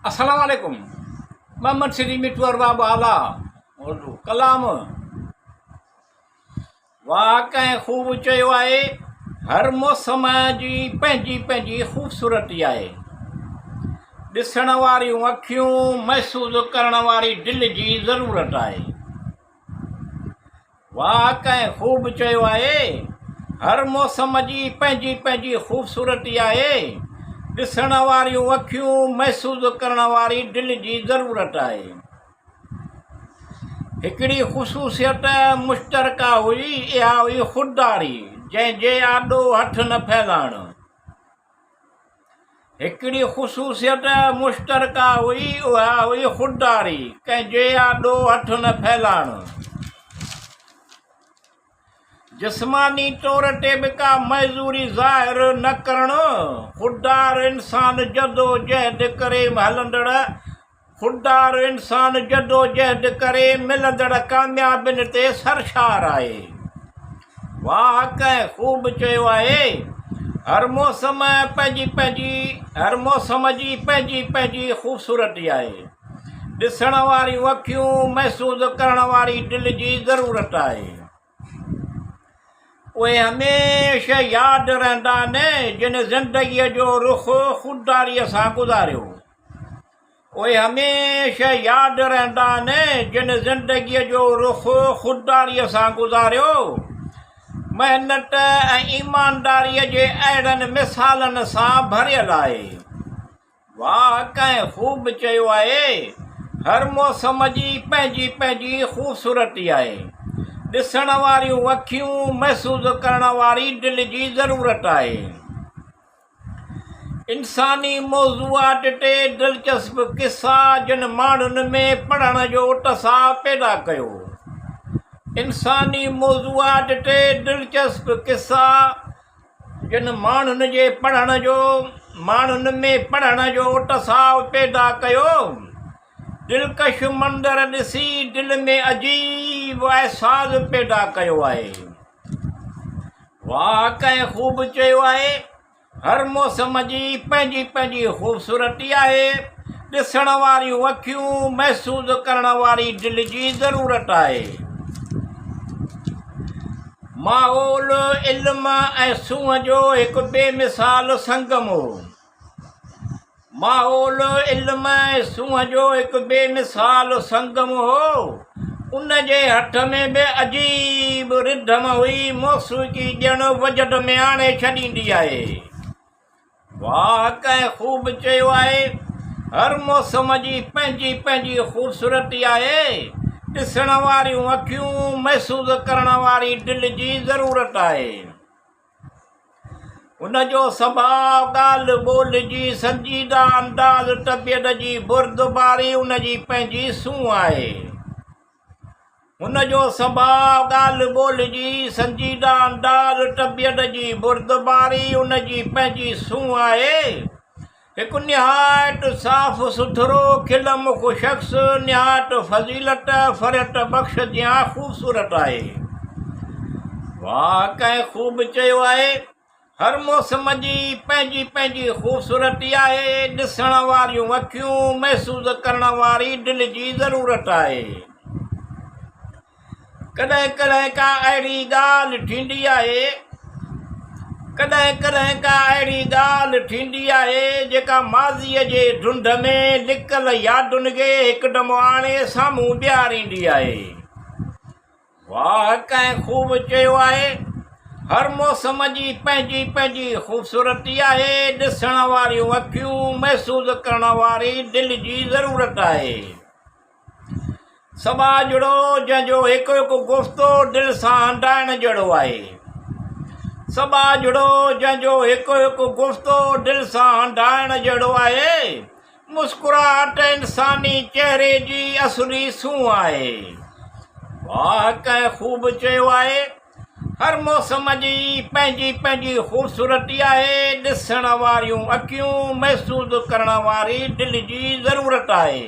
السلام عليڪم محمد سري مٺو ارباب اعليٰ اردو ڪلام واهه ڪنهن خوب چيو آهي هر موسم جي پنهنجي پنهنجي خوبصورتي آهي ڏسڻ واريون اکيون محسوس ڪرڻ واري دل جي ضرورت آهي واهه ڪنهن خوب چيو آهي، هر موسم جي پنهنجي پنهنجي خوبصورتي آهي، ڏسڻ واريون اکيون محسوس ڪرڻ واري دل جي ضرورت آهي. هڪڙي خصوصيت مشترڪه هئي، اها هئي خودداري، جنهن جي آڏو هٿ نه ڦهلائڻ. هڪڙي خصوصيت مشترڪه هئي، اها هئي خودداري، ڪنهن جي آڏو هٿ نه ڦهلائڻ. جسماني طور تي به ڪا معذوري ظاهر نه ڪرڻ. خوددار انسان جدوجهد ڪري هلندڙ خوددار انسان جدوجهد ڪري ملندڙ ڪاميابين تي سرشار آهي. واهه ڪنهن خوب چيو آهي، هر موسم پنهنجي پنهنجي هر موسم جي پنهنجي پنهنجي خوبصورتي آهي. ڏسڻ واريون اکيون محسوس ڪرڻ واري دل جي ضرورت آهي. اهي هميشه ياد رهندا آهن جن زندگيء جو رخ خودداريء سان گذاريو. اهي هميشه ياد رهندا آهن جن زندگيء جو رخ خودداريء سان گذاريو. محنت ۽ ايمانداريء جي اهڙن مثالن سان ڀريل آهي. واهه ڪنهن خوب چيو آهي، هر موسم جي پنهنجي پنهنجي خوبصورتي آهي. ڏسڻ واريون اکيون محسوس ڪرڻ واري دل جي ضرورت آهي. انساني موضوعات تي دلچسپ قصا جن ماڻهن ۾ پڙهڻ جو اتساهه پيدا ڪيو. انساني موضوعات تي دلچسپ قصا جن ماڻهن جي پڙهڻ جو ماڻهن ۾ پڙهڻ جو اتساهه پيدا ڪيو. دلڪش منظر ڏسي دل ۾ عجيب احساس پيدا ڪيو آهي. واهه ڪنهن خوب چيو آهي، هر موسم جي پنهنجي پنهنجي خوبصورتي آهي، ڏسڻ واريون اکيون محسوس ڪرڻ واري دل جي ضرورت آهي. ماحول علم ۽ سونهن جو هڪ بي مثال سنگم هو. ماحول علم ۽ سونهن جو هڪ بي مثال سنگم هو. ان جي هٿ ۾ به عجيب رڌم هئي، موسيقي ڄڻ وجد ۾ آڻي ڇڏيندي آهي. واهه ڪنهن خوب چيو آهي، هر موسم جي پنهنجي پنهنجي خوبصورتي آهي، ڏسڻ واريون اکيون محسوس ڪرڻ واري دل جي ضرورت آهي. هن جو سڀاء، ڳالهه ٻولهه جي سنجيده انداز، طبيعت جي بردباري ان جي پنهنجي سونهن آهي. هن جو سڀاء، ڳالهه ٻولهه جي سنجيده انداز، طبيعت جي بردباري ان جي پنهنجي سونهن آهي. هڪ نهايت صاف سٿرو، کل مک شخص، نهايت فضيلت، فرحت بخش جيان خوبصورت آهي. واهه ڪنهن خوب چيو آهي، هر موسم جي پنهنجي پنهنجي خوبصورتي آهي، ڏسڻ واريون اکيون محسوس ڪرڻ واري دل جي ضرورت آهي. ڪڏهن ڪڏهن ڪا اهڙي ڳالهه ٿيندي آهي، ڪڏهن ڪڏهن ڪا اهڙي ڳالهه ٿيندي آهي، جيڪا ماضيء جي ڌنڌ ۾ لڪل يادن کي هڪدم آڻي سامهون بيهاريندي آهي. واهه ڪنهن خوب چيو آهي، هر موسم جي پنهنجي پنهنجي خوبصورتي آهي، ڏسڻ واريون اکيون محسوس ڪرڻ واري دل جي ضرورت آهي. سٻاجهڙو جنهن جو هڪ هڪ گفتو دل سان هنڊائڻ جهڙو آهي. سٻاجهڙو جنهن جو هڪ هڪ گفتو دل سان هنڊائڻ جهڙو آهي. مسڪراهٽ انساني چهري جي اصلي سونهن آهي. واهه ڪنهن خوب چيو آهي، هر موسم جي پنهنجي پنهنجي خوبصورتي آهي، ڏسڻ واريون اکيون محسوس ڪرڻ واري دل جي ضرورت آهي.